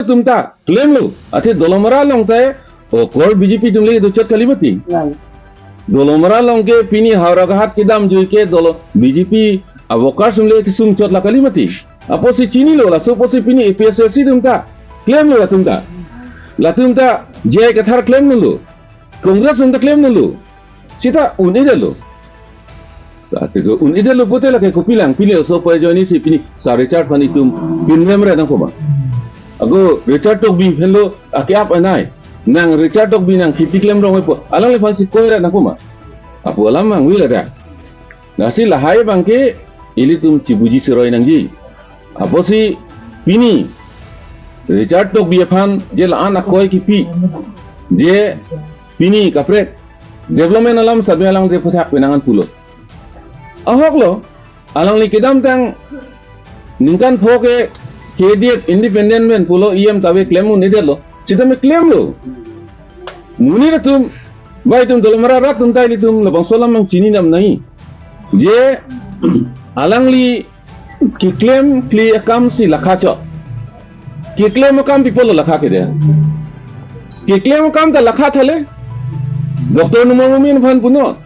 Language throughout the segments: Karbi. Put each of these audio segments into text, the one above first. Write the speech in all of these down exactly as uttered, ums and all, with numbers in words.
atum ta klemlo. Athe Dolamara along ta okor B J P atum le dochot kali mati. Nang. Dolamara along ke pini Howraghat kedamjui ke dolo B J P a-workers atum le kesung chot la kali mati. Apotsi chinilo, laso apotsi pini A P H L C atum ta klemlo latum ta. Latum ta J I Kathar klemlo. Congress atum ta klemlo. Seta un-edetlo. Athe ko un-edetlo pulote lake kopi lang pini laso pai ajoinesi pini Sir Richard aphan itum pinrem ra nangkoma. Ago Richard Tokbi aphanlo ake-ap anai. Nang Richard Tokbi nang kheti klem rong-epo. Alangliphansi koi ra nangkoma. Apu alam mang wila da. Lasi lahai abangke ilitum chibuji siroi nangji. Apotsi pini Richard Tokbi aphan je la-an akoi kipi, je pini kaprek development alam sabi alang je puthak penangan pulo. Ahoklo, alangli kedamtang ningkan pho ke K D F independent pen pulo E M ta ave klem un-edetlo. Sitame klemlo. Monit atum, bai atum Dolamara rat atum ta ilitum labangso alam mang chini dam nai. Je alangli keklem kli akam si lakha chot. Keklem akam pi apotlo lakha kede. Keklem akam ta lakha thale. Doctor Numal Momin aphan punon.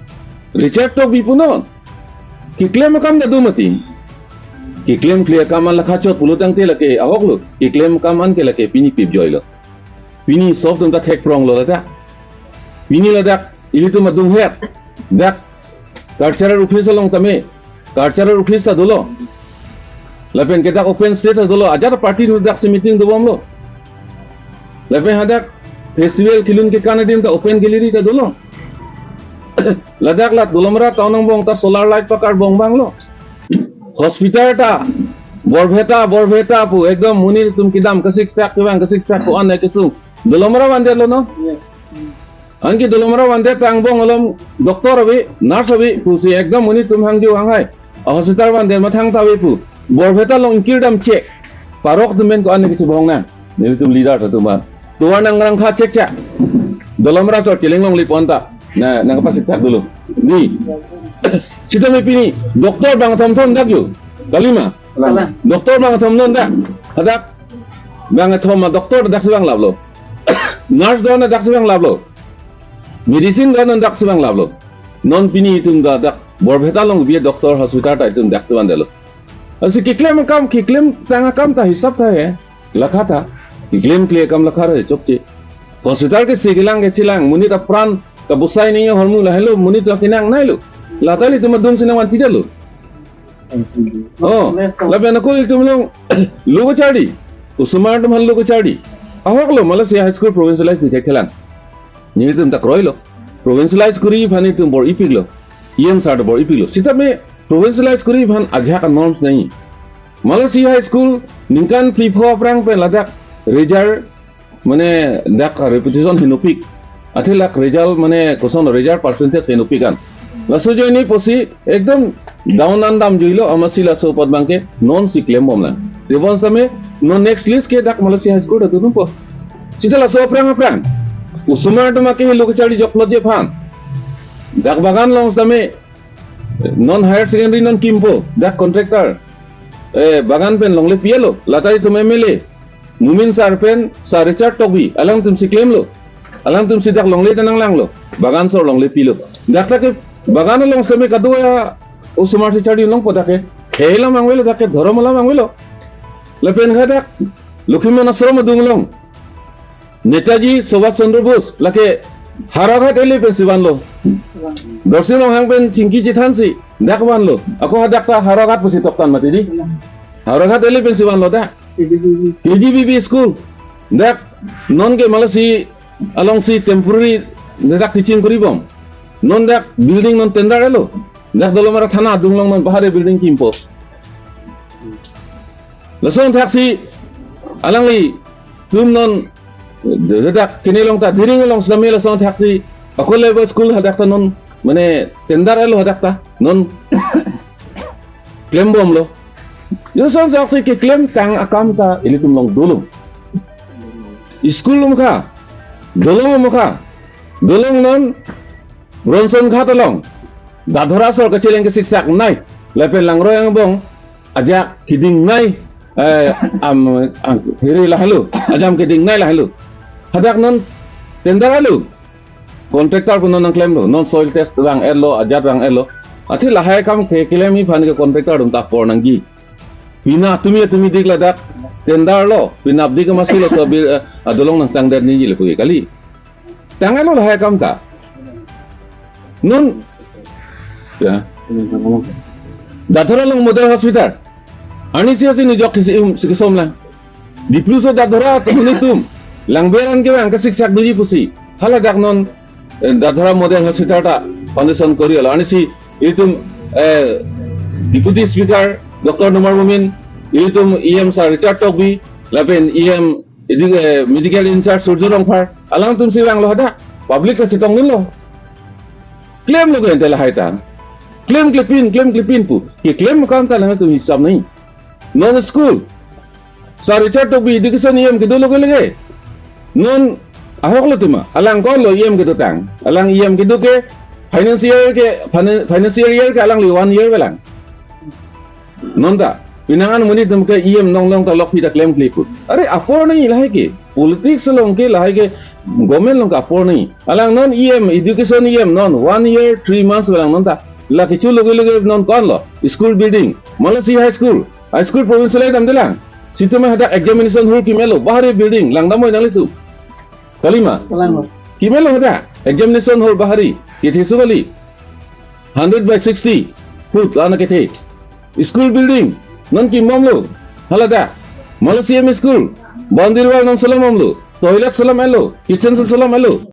Richard Tokbi punon. Keklem akam ta do mati. Keklem kli akam an lakha chot pulo tangte lake ahoklo. Keklem akam an ke lake pini pipjoilo. Pini sob atum ta thek pronglo lata. Pini ladak ilitum adung het. Dak cultural office along tame. Cultural office ta dolo. Lapen ke dak open stage ta dolo. Ajat party nu dak si meeting dobomlo. Lapen hadak festival kelun kekan adim ta open gallery ta dolo. Ladak la Dolamara town angbong ta solar light pakar bong banglo. Hospital ta Borpeta, Borpeta pu ekdom monit atum kedam kasiksak kevang kasiksak ko-an kesung. Dolamara vandetlo no? Yes. Anke Dolamara vandet ta angbong along doctor ave, nurse ave pusi ekdom monit atum hangjo hanghai. Hospital vandet mathang ta ave pu. Borpeta along ingkir dam chek. Parok atum pen ko-an kechebong nang. Nelitum leader ta atum an. Tovar nang rang kha chek chek. Dolamara chot cheleng longle pon ta. Na, nang kapasiksak dolo. Ni. Sitame pini doctor bang thom thom dak jo. Kalima. Kalang. Doctor bang thom non dak. Hadak bang thom ma doctor dak si bang laplo. Nurse do na dak si bang laplo. Medicine do na dak si bang laplo. Non pini itum ta dak Borpeta along bi doctor hospital ta itum dak tu vandetlo. Lasi keklem akam, keklem tang akam ta hisap tha he. Lakha tha. Keklem kli akam lakha ra chokche. Hospital ke si kelang kechelang, monit apran kabusai ni hormu lahelo, monit ta kenang nailo. Lata ilitum adung si nangvanpidetlo. Oh, lapen ako ilitum along lo kacharli. Osomar atum aphan lo kacharli. Ahoklo, Malasi High School provincialize pi thekthelang. Nelitum ta kroilo. Provincialize kori aphan itum bor-ipiklo. E M sir ta bor-ipiklo. Sitame provincialize kori aphan ajahak a-norms nai. Malasi High School ningkan phli pho aphrang pen ladak result mane dak reputation henopik. Athe lak result mane koson result percentage henopik an. Laso ajoine pusi ekdom down an damjuilo amatsi laso apot abangke non si klembom lang. Tebon sitame non next list ke dak Malasi High School ta dunpo. Sita laso aphrang aphrang. Osomar atum ake lo kacharli joknot je aphan. Dak bagan along sitame non higher secondary non kimpo, dak contractor. Eh, bagan pen longle pilo, lata itum M L A. Momin sir pen, Sir Richard Tokbi, alangtum si klemlo. Alangtum si dak longle ta nanglanglo. Bagan sor longle pilo. Dak ta ke bagan along sitame kado-an osomar si charli longpo dak ke. Khei alam vangvelo dak ke, dhorom alam vangvelo. Lapen hadak Lokhimon Ashram adung along Netaji Subhash Chandra Bose lake Howraghat L A pensi vanlo. Dorsi Ronghang pen chingki chethansi dak vanlo. Ako hadak ta Howraghat pusi toktan mati di. Howraghat L A pensi vanlo dak. K G B V school. Dak non ke Malasi alongsi temporary dak teaching koribom. Non dak building non tender etlo. Dak Dolamara thana adung along non bahari building kimpo. Lason thaksi alanglitum non dak kene along ta Diring along sitame lason thaksi ako level school hadak ta non mane tender etlo hadak ta non klembomlo. Lason thaksi keklem tang akam ta ilitum along dolo. School mukha, dolong mukha, dolong non Ronson Ghat along. Dadhora sor kacheleng kesiksak nai. Lapen langroi angbong ajak keding nai. Eh, am, am, hiri lahelo, ajam keding nai lahelo. Hadak non tender alo. Contractor pu non nangklemlo, non soil test vang-etlo, ajat vang-etlo. Athe lahai akam ke keklem aphan ke contractor atum ta apor nangji. Pini tumi tumi dik ladak tender lo, pini abdi ke masih lo so bir, eh, adolong nangtangdet ningje le pu kali. Tang-etlo lahai akam ta. Non, ya. Dathora along model hospital. Arnisi asi nijok kisi, um, si kesom lang. Dipluso Dathora atum nelitum. Langberan ke bang kasiksak doji pusi. Haladak non, eh, Dathora model hospital ta foundation kori alo. Arnisi ilitum, eh, Deputy Speaker Doctor Numal Momin, ilitum E M Sir Richard Tokbi, lapen E M idi, eh, medical in charge Surjya Rongphar, alangtum si vanglo hadak, public kachetong dunlo. Klemlo ke ente lahai ta. Klem klepin, klem klepin pu. Keklem akam ta alangtum hisap nai. Non school. Sir Richard Tokbi education E M kedo lo ke lege. Non ahok lo tema. Alang konlo E M kedotang. Alang E M kedo ke financial ke, finan-, financial year ke alangli one year avelang. Non ta, pinangan monit atum ke E M nonglong ta lokpi ta klemkle pu. Are apor nai lahai ke. Politics along ke lahai ke, government along ke apor nai. Alang non E M, education E M non, one year, three months avelang non ta. La kecho loge loge non konlo. School building. Malasi High School. High School provincial item delang. Situ ma hadak examination hall kemelo. Bahari building. Langdam oi nanglitum. Kalima. Kalima. Kemelo hadak. Examination hall bahari. Kethe su kali. Hundred by sixty foot la-an akethe. School building non kembomlo. Haladak. Malasi M E school. Boundary wall non solom bomlo. Toilet solom-etlo. Kitchen solom-etlo.